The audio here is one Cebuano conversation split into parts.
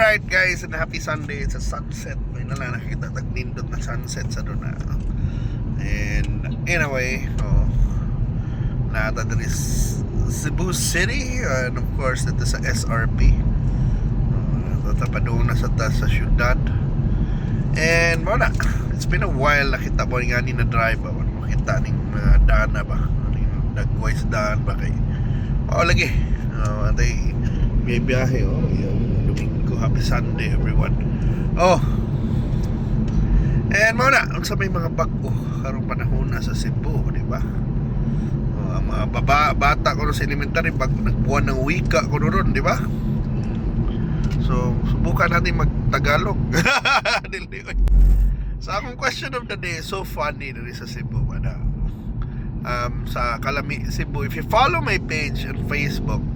Alright guys, and happy Sunday. It's a sunset. May na lang nakita tag nindot na sunset sa doon na. And anyway, oh, naa ta diri Cebu City and of course dito sa SRP. Padung na sa ta sa syudad. And mao na, it's been a while nakita mo nga ni na drive ba, makita ning mga dana ba, ning dagway sa daan ba kay mao lagi. Atay may biyahe, oh, yung Domingo, happy Sunday everyone. Oh. And mao na, unsa may mga bag-o karong panahon na sa Cebu, di ba? Oh, ang mga bata ko sa elementary bag nagbuwan ng wika ko ron, di ba? So, subukan natin mag-Tagalog. Dili, oy. So, akong question of the day, so funny diri sa Cebu. Ano? Sa Kalami, Cebu. If you follow my page on Facebook,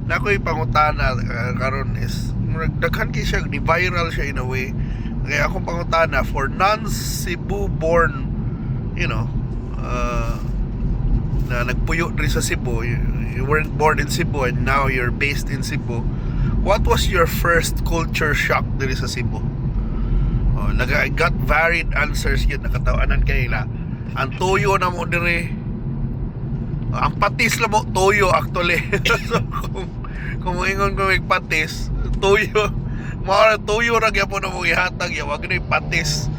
na ako'y pangutana karon is, murag daghan kay siya, ni viral siya in a way. Kaya akong pangutana for non-Cebu born, na nagpuyo diri sa Cebu, you weren't born in Cebu and now you're based in Cebu. What was your first culture shock diri sa Cebu? Oh, I got varied answers yun, nakatawanan kay na. Ang tuyo na mo diri. Ang patis lang mo tuyo actually. So kung moingon ko may patis, tuyo. Mao ra, tuyo ra gyapon na mo ihatag ya, wag na patis.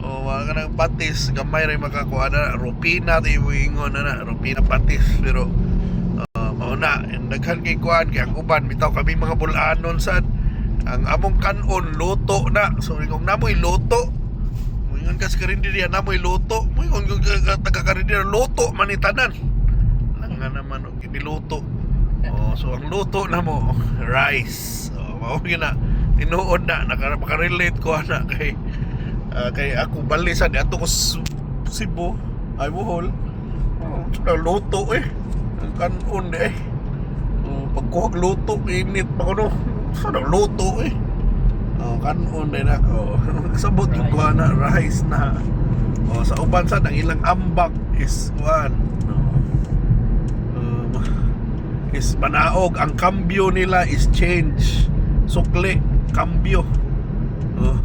Oh, wag ka nang patis, gamay ra makakuha na rupina ti moingon na na, rupina patis, pero mao na and daghan kay kuan kay ang uban bitaw kami mga Bol-anon sad, ang among kanon luto na. So kung namoy luto, moingon ka sa karinderya, namoy luto, moingon ka taga karinderya, luto man ni tanan lang nga naman og iniluto. Oh, so ang luto na mo rice. Oh, mao gyud na, tinuod na makarelate ko ana kay kay ako bali sa ato ko Cebu ay Bohol. Oh, na luto eh. Ang kanon di eh. Oh, pagkuhag luto, init pa ko no. Sa na luto eh. Oh, kanon din na. Oh, sabot yung kuha na rice na. Oh, sa uban sa ang ilang ambak is kuan. No. Is manaog, ang kambyo nila is change. Sukli, kambyo. Oh.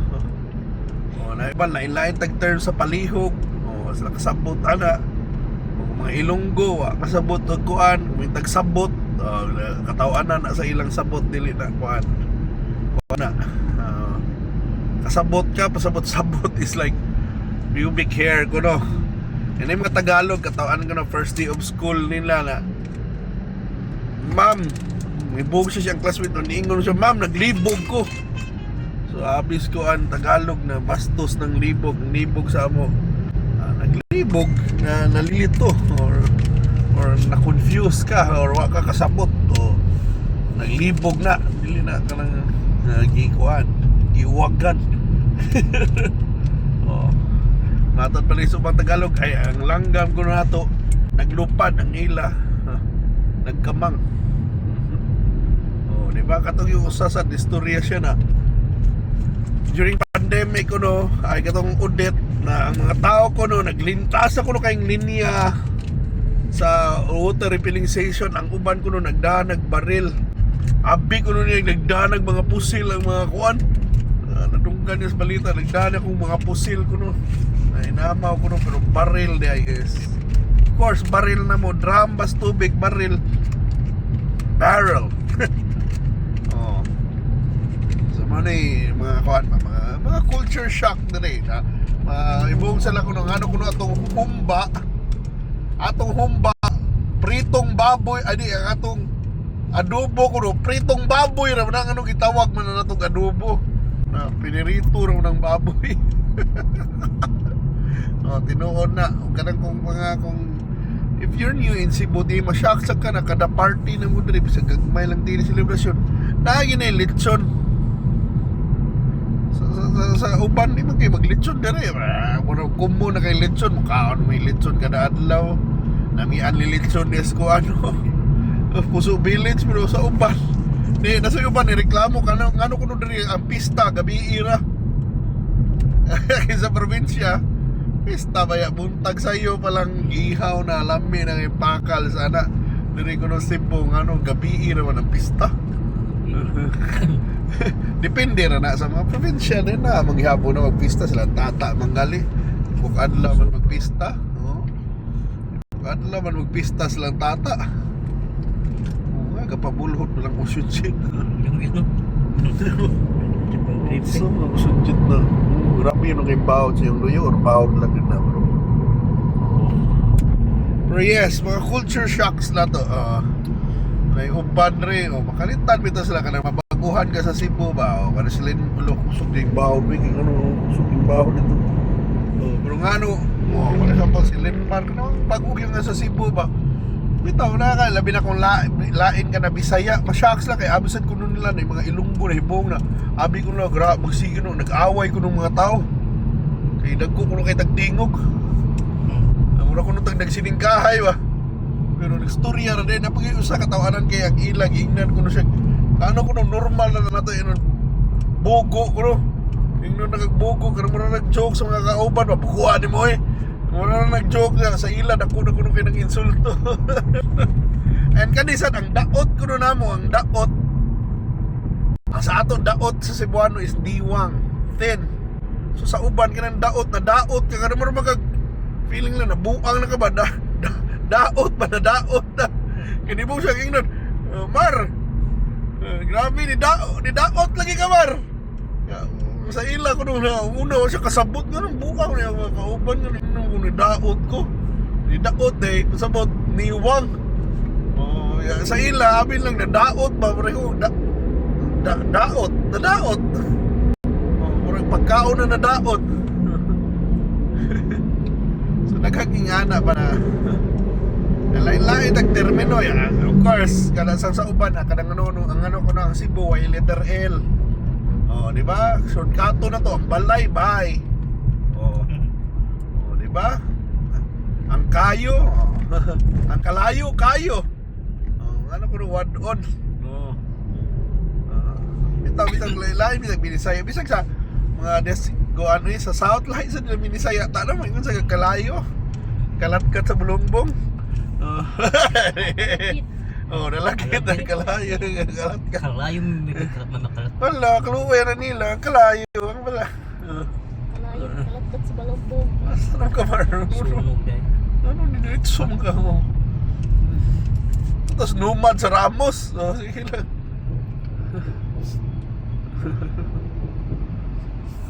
Oh, na iba lain-lain tag term sa palihog. Oh, sila kasabot ana. Oh, mga Ilonggo wa kasabot og kuan, may tagsabot. Oh, kataw-anan na sa ilang sabot, dili na kuan. Kuan na. Kasabot ka, pasabot-sabot is like pubic hair ko no. And yung mga Tagalog, katawan ko na first day of school nila na, "Ma'am," may bug siya siyang classmate, no, niingon siya, "Ma'am, naglibog ko." So, abis ko ang Tagalog na bastos ng libog, libog sa amo. Naglibog, na nalilito, or na-confuse ka, or wa ka kasabot, o naglibog na, dili na ka nang nagikuan, giwagan. Oh. Matod pa rin sa ubang Tagalog ay ang langgam ko nato naglupad ang ila. Nagkamang. Oh, di ba katong yung usa sa istorya siya na during pandemic ko no, ay katong Odette na ang mga tao ko no naglintas ako no kayong linya sa water refilling station, ang uban ko no nagdanag baril, abi ko no niya nagdanag mga pusil ang mga kuan. Nadunggan niya sa balita, nagdanag akong mga pusil ko no, nainamaw ko no, pero baril di ay is of course baril na mo, drum bas tubig, baril, barrel. Oh, so mo ni mga kuan ba, mga culture shock diri na ibong sila kuno ngano kuno atong humba pritong baboy, ay di, ang atong adobo kuno pritong baboy ra man. Ano gitawag man na natong adobo na pinirito raw ng baboy. Oh, tinuod na kanang kung mga kung if you're new in Cebu, di ma-shock sa ka na kada party na mo diri, bisag gagmay lang diri selebrasyon, naagi na yung lechon. Sa uban di man kay maglechon diri. Ah, mura kumo na kay lechon, mukaon may lechon kada adlaw. Namian ni lechon is ko ano Puso Village, pero sa uban di nasa uban ni reklamo kano ngano kuno diri ang pista gabi ira. Sa probinsya pista baya buntag sayo pa lang, ihaw na, lami nang ipakal sana. Diri kuno Cebu, ngano gabi ira man ang pista. Depende ra na sa mga probinsya din na manghihapon na magpista sila tata manggali. Kung adlaw man magpista, no? Kung adlaw man magpista silang tata. Oo nga, kapabulhot na lang usyudjit. Yung ito. So, ang usyudjit na. Grabe yun ang kay bawd sa iyong luyo or bawd lang din na, bro. Pero yes, mga culture shocks na to. May uban rin. O, makalitan bitaw sila ka na mabaguhan ka sa Cebu ba? O, kada sila yung ulo, kusog yung bawd. May ano, kusog yung bawd dito. O, pero nga ano, o, for example, si Lenmar, kanang bago yung nga sa Cebu ba? Bitaw na ka, labi na kung lain ka na Bisaya, ma-shocks lang kay absent ko nun nila na yung mga Ilonggo na hibong na abi ko na gra magsige no, nag-away ko ng mga tao. Kay dagko ko no kay tagtingog. Mura ko nung tag nagsiningkahay ba. Pero nagstorya ra din napag usa ka tawanan kay ang ilag ingnan ko no siya. Ano ko no normal na nato inon bogo ko no. Ingnon nagbogo karon mura nag-joke sa mga kauban ba bukuan nimo eh. Mura na nag-joke na sa ila dako na kuno kay nang insulto. And kanisan ang daot kuno namo ang daot. Ang sa ato daot sa Cebuano is diwang, thin. So sa uban kanang daot na daot ka kanang mura magag feeling lang na buang na ka ba daot ba na daot na. Kini mo siya ingnon, "Mar, grabe ni daot lagi ka mar." Ya, sa ila ko nung na una siya kasabot nga nung buang niya mga kauban nga nung ni daot ko. Ni daot eh, kasabot niwang. Oh, ya, sa ila amin lang na daot ba pareho da, daot, na daot. Oh, murag pagkaon na nadaot. So naghagingana pa na. Lain-lain ang termino ya. Of course, kada sa uban ha, kadang ano, ano, ang ano ko na ang Cebu ay letter L. Oh, di ba? Shortcut na to, ang balay bay. Oh. Oh, di ba? Ang kayo, oh. Ang kalayo kayo. Oh, ano ko no one on. Oh. Bitaw bitag lain bitag binisaya bisag sa mga des go ano eh, sa south lahi sa nila binisaya ta na moingon sa kalayo. Kalatkat sa bulungbong. Oh, oh nalakit ang kalayo, kalatkat. Kalayo may kalat na nakalat. Wala, kaluwi na nila, kalayo ang wala. Oh, Kalayo, kalatkat sa balumbong. asa ka marunong? Sunog dahil. Ano, diretso mo ka mo. Tapos nomad sa Ramos. Oh, sige lang.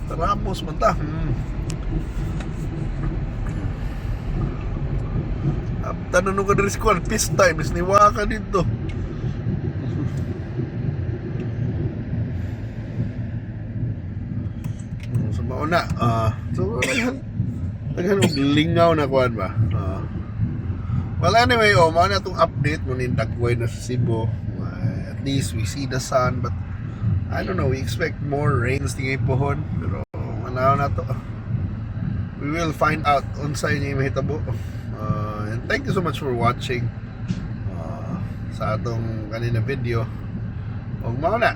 Sa Ramos man ta. Tanong ka diri sa kuwan, peace time is niwa ka dito. So mauna, so daghan daghan og lingaw na kuan ba. Well, anyway, oh, mao na itong update mo ni Dagway na sa Cebu. At least we see the sun, but I don't know, we expect more rains tingay pohon. Pero ano na to. We will find out unsay ni mahitabo. And thank you so much for watching sa atong kanina video. Og mao na.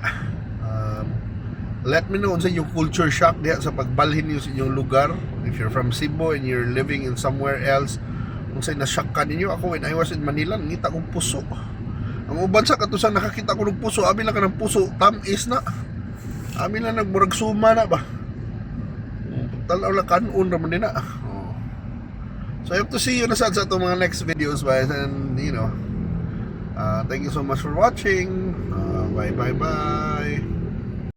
Let me know unsa yung culture shock diha sa pagbalhin niyo sa inyong lugar. If you're from Cebu and you're living in somewhere else, unsay na-shock ka ninyo. Ako, when I was in Manila, nangita kong puso. Ang uban sa katusang nakakita ko ng puso, abi lang ka ng puso, tamis na. Abi lang nagmurag suma na ba. Talaw lang kanon raman din na. Oh. So I hope to see you na sad sa atong mga next videos, guys, and thank you so much for watching. Bye bye bye.